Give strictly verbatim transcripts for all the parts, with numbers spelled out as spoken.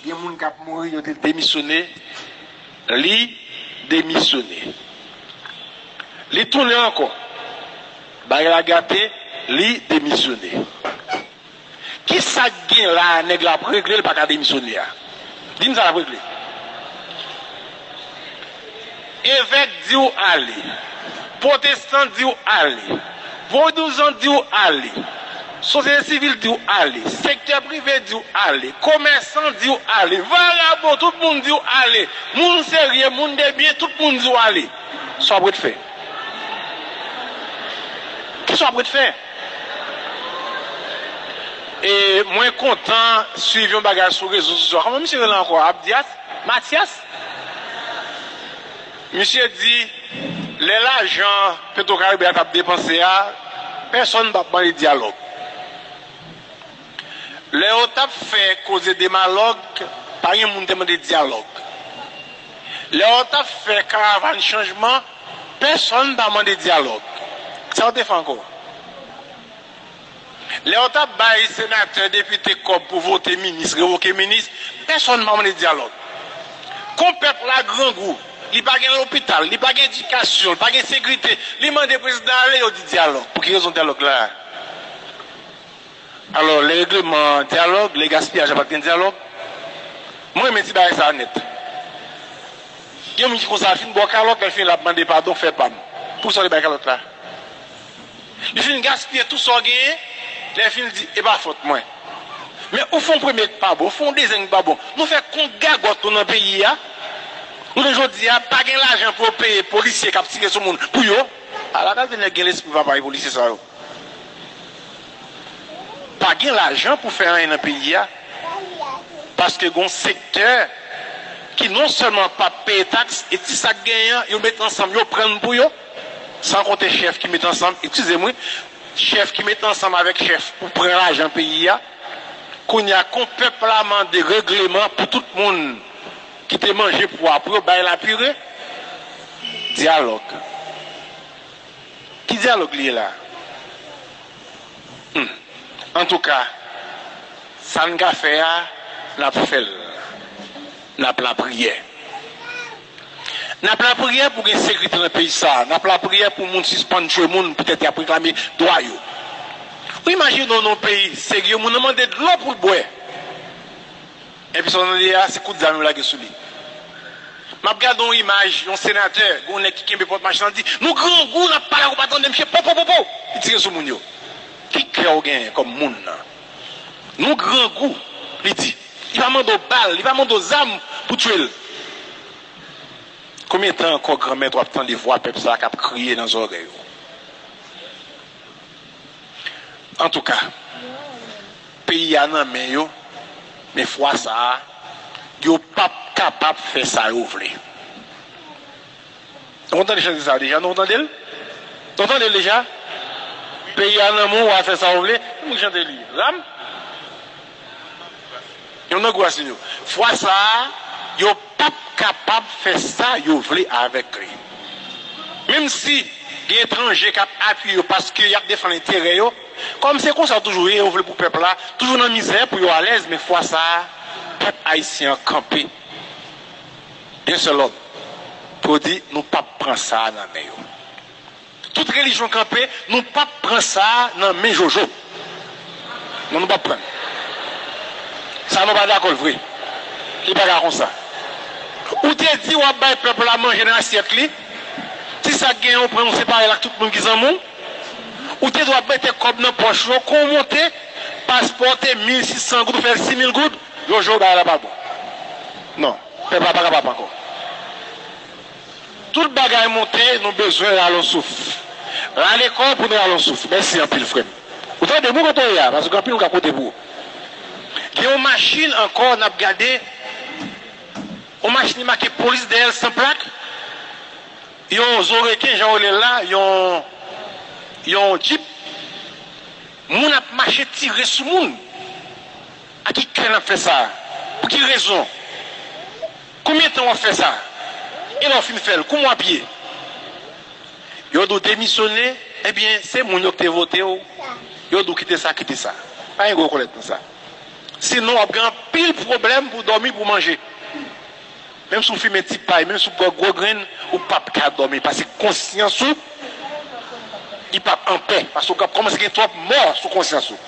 Gen moun k ap mouri, yo te demisyone, li demisyone. Li tounen ankò. Bagay la gate, li demisyone. Kisa k gen la a nèg la ap regle, l pa ka demisyone a? Di m sa l ap regle. Evèk di w ale. Pwotestan di w ale. Vodouzan di w ale. Sosyete sivil di w ale. Sektè prive di w ale. Komèsan di w ale. Vagabon, tout moun di w ale. Moun serye, moun de byen, tout moun di w ale. Sa w ap ret fè? Kisa w ap ret fè? E mwen kontan swiv yon bagay sou rezo sosyo. Kòman misye rele ankò? Abdias? Matyas? Misye di, lè lajan Petwokaribe a t ap depanse a, pèsonn p ap mande dyalòg. Lè yo t ap fè koze demalòg, pa gen moun te mande dyalòg. Lè yo t ap fè karavàn chanjman, pèsonn pa mande dyalòg. Sa yo te fè ankò? Lè yo t ap bay senatè, depite kòb pou vote minis, revoke minis, pèsonn pa mande dyalòg. Kon pèp la grangou, li pa gen lopital, li pa gen edikasyon, li pa gen sekirite, li mande prezidan ale, yo di dyalòg. Pou ki rezon dyalòg la? Alò, lè regleman dyalòg, lè gaspiyaj la pa t gen dyalòg. Mwen renmen ti bagay sa a nèt. Gen moun ki konsa, fin ba w kalòt, lè l fini l ap mande padon, fè pa m. Poukisa w te bay kalòt la? Li fin gaspiye tout sa w genyen, lè l fin di, e pa fòt mwen. Men ou fè yon premye k pa bon, ou fè yon dezyèm k pa bon. Nou fè kont gagòt nou nan peyi a. Jounen jodi a, pa gen lajan pou yo peye polisye k ap tire sou moun pou yo. Ala kalite nèg gen lespri papa e polisye sa yo. Pa gen lajan pou fè anyen nan peyi a. Paske gen yon sektè ki non sèlman p ap peye taks, e ti sa k genyen an, yo met ansanm, yo pran l pou yo. San konte chèf ki met ansanm, eskize m wi, chèf ki met ansanm avèk chèf pou pran lajan peyi a. Kounye a, kon pèp la mande regleman pou tout moun ki te manje pwa pou yo bay la pire, dyalòg. Ki dyalòg li ye la? Hmm. Antouka, sa n ka fè a, n ap fè l. N ap lapriyè. N ap lapriyè pou gen sekirite nan peyi sa a. N ap lapriyè pou moun sispann tchwe moun poutèt y ap reklame dwa yo. Ou imajine w nan yon peyi serye, moun nan mande dlo pou l bwè. Epi sa w tande a, se kout zam yo lage sou li. M ap gade yon imaj, yon senatè, gen yon nèg ki kenbe pòt machin lan, di, nou grangou, n ap pale ak ou pa tande, misye, po, po, po, po, li tire sou moun yo. Ki kè w genyen kòm moun nan? Nou grangou, li di. Li pa mande w bal, li pa mande w zam pou tchwe l. Konbyen tan ankò, Granmèt, w ap tande vwa pèp sa a k ap kriye nan zòrèy ou? Antouka, peyi a nan men yo, men fwa sa a, yo p ap kapab fè sa yo vle. Nou konn tande chante sa a deja, nou konn tande l? Nou tande l deja? Peyi a nan men w, w a fè sa w vle. Ki moun ki chante li? Ram? Yon nan gwo asin yo. Fwa sa a, yo p ap kapab fè sa yo vle avèk li. Menm si gen etranje k ap apiye yo paske y ap defann enterè yo, kòm se konsa yo toujou ye, yo vle pou pèp la toujou nan mizè pou yo alèz, men fwa sa a, pèp ayisyen an kanpe. Yon sèl lòd pou yo di, nou p ap pran sa a nan men yo. Tout relijyon kanpe, nou p ap pran sa a nan men Jojo. Non, nou p ap pran l. Sa nou pa dakò l vre. Li pa ka konsa. Ou te di w ap bay pèp la manje nan asyèt li. Ti sa k genyen, ou pran, ou separe l ak tout moun ki zanmi w. Ou te di w ap mete kòb nan pòch yo, kon w monte, paspò te mil sis san goud, ou fè l sis mil goud. Jojo, bagay la pa bon. Non, pèp la pa kapab ankò. Tout bagay monte, nou bezwen rale yon souf. Rale kò pou n rale yon souf. Mèsi anpil, frè m. Ou tande, mwen kote w ye a, paske anpil moun ka kote pou ou. Gen yon machin ankò, n ap gade, yon machin ki make polis dèyè l san plak, yon zo reken, jan yo rele l la, yon, yon djip. Moun ap mache tire sou moun. A ki kè n ap fè sa? Pou ki rezon? Konbyen tan w ap fè sa? E lè w fin fè l, kòman w ap ye? Yo di w demisyone, ebyen, se moun yo ki te vote w. Yo di w kite sa, kite sa. Pa gen gwo kòlèt nan sa. Sinon, w ap gen anpil pwoblèm pou dòmi, pou manje. Menm si w fimen ti pay, menm si w pran gwo grenn, ou p ap ka dòmi. Paske konsyans ou, li p ap anpè. Paske w ap kòmanse gen twòp mò sou konsyans ou.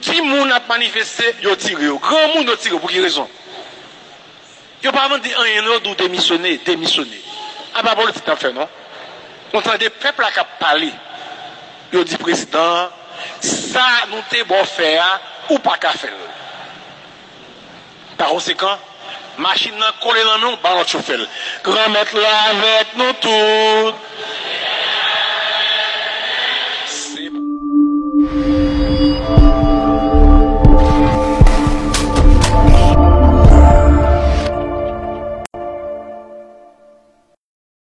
Timoun ap manifeste, yo tire yo. Granmoun, yo tire yo. Pou ki rezon? Yo pa mande anyen, non, yo di w demisyone, demisyone. A pa politik n ap fè, non. Nou tande pèp la k ap pale. Yo di prezidan an, sa nou te ba w fè a, ou pa ka fè l. Pa konsekan, machin nan kole nan men w, ba lòt chofè l. Granmèt la avèk nou tout.